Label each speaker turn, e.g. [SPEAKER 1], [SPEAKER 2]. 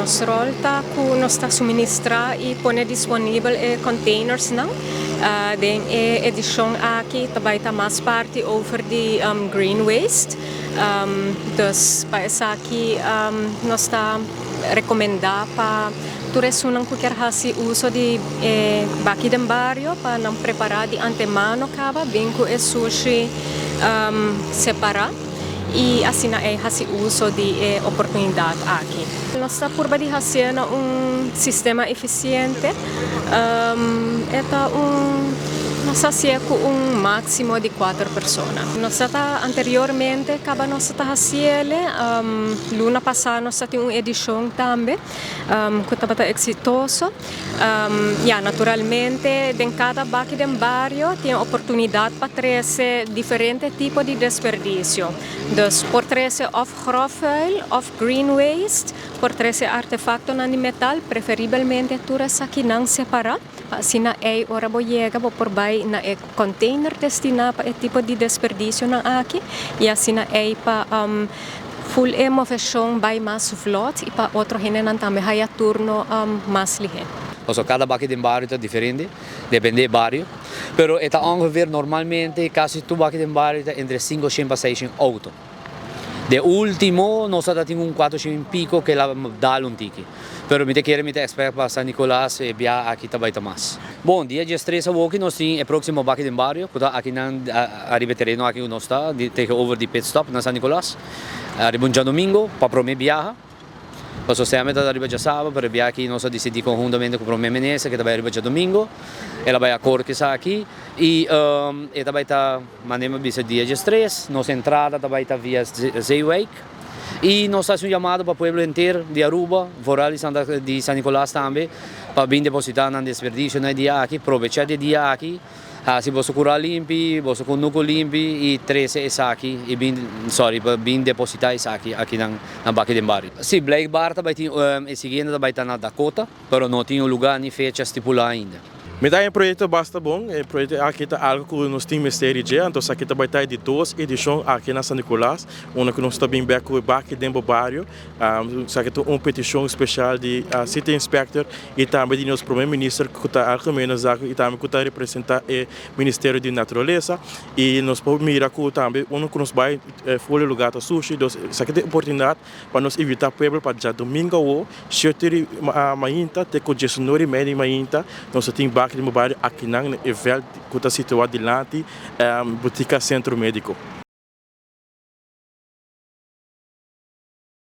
[SPEAKER 1] Nos rol ta ku nos ta suministrá i pone disponibel e containersnan. Den e edishon aki ta bai ta mas parti over di green waste. Dus pa esaki nos ta rekomendá pa tur esunnan ku kier hasi uso di e baki den bario pa nan prepará di antemano kaba bin ku e sushi separá i asina ei hasi uso di e oportunidat aki. Nos ta purba di hasié na un sistema efisiente. E ta un nos ta hasié ku un máksimo di kuater persona. Nos ta ta anteriormente kaba nos ta ta hasiele. Luna pasá nos ta tin un edishon tambe ku tabata eksitoso. Ya, naturalmente den kada baki den bario tin oportunidat pa trese diferente tipo di desperdisio. Dus por trese òf gròfvuil òf green waste, por trese artefaktonan di metal, preferibelmente tur esakinan separá, pa asina ei ora bo yega bo por bai na e container destiná pa e tipo di desperdisionan aki i asina ei pa Ful e moveshon bai mas vlot i pa otro hendenan tambe haya turno mas lihé.
[SPEAKER 2] Pasobra kada baki den bario ta diferente, depende e bario. Pero e ta ongeveer normalmente kasi tur baki den bario ta entre sinku shen pa seis shen outo. De ultimo nos a ta tin un kuatro shen i piko ke la dal un tiki. Pero mi ta kere mi ta expect pa San Nicolas e bia aki ta bai ta mas. Bon, dia diestres awoki nos tin e proximo baki den bario ku ta akinan ariba e tereno aki ku nos ta tegenover di pit stop na San Nicolas. Ariba un djadomingo pa prome biaha. Pasobra semper ta ariba djasaba pero e bia aki nos a disidi konhuntamente ku prome minister ke ta bai ariba djadomingo. El a bai akord ku esaki i e ta bai ta manera mi a bisa dia diestres. Nos entrada ta bai ta via Zeewijk i nos ta hasi un yamado pa pueblo henter di Aruba, vooral di Santa di San Nicolas tambe pa bin deposita nan desperdicio na e dia aki. Probecha di e dia aki. Hasi boso kura limpi, boso kunuku limpi i trese esaki i bin, sorry, pa bin depositá esaki akinan na Baki den Bario. Sí, blijkbaar ta bai tin, e siguiente ta bai ta na Dakota, pero no tin un lugá ni fecha stipulá ainda.
[SPEAKER 3] Mi ta haña e proyekto basta bon. E proyekto aki ta algu ku nos tin mester di dje. Anto esaki ta bai ta e di dos edishon aki na San Nicolas, unda ku nos ta bin bek ku e Baki den bo Bario. Esaki ta un petishon speshal di City Inspector i tambe di nos Prome Minister ku ta Algemene Zaken i tambe ku ta representa e Ministerio di Naturalesa i nos por mira ku tambe unda ku nos bai for e lugar ta sushi dus esaki ta e oportunidat pa nos invita pueblo pa djadomingo awo shete di mainta te ku diesnuebe i media di mainta nos ta tin baki di bo bario akinan na e vèlt ku ta situa dilanti Botica Centro Medico.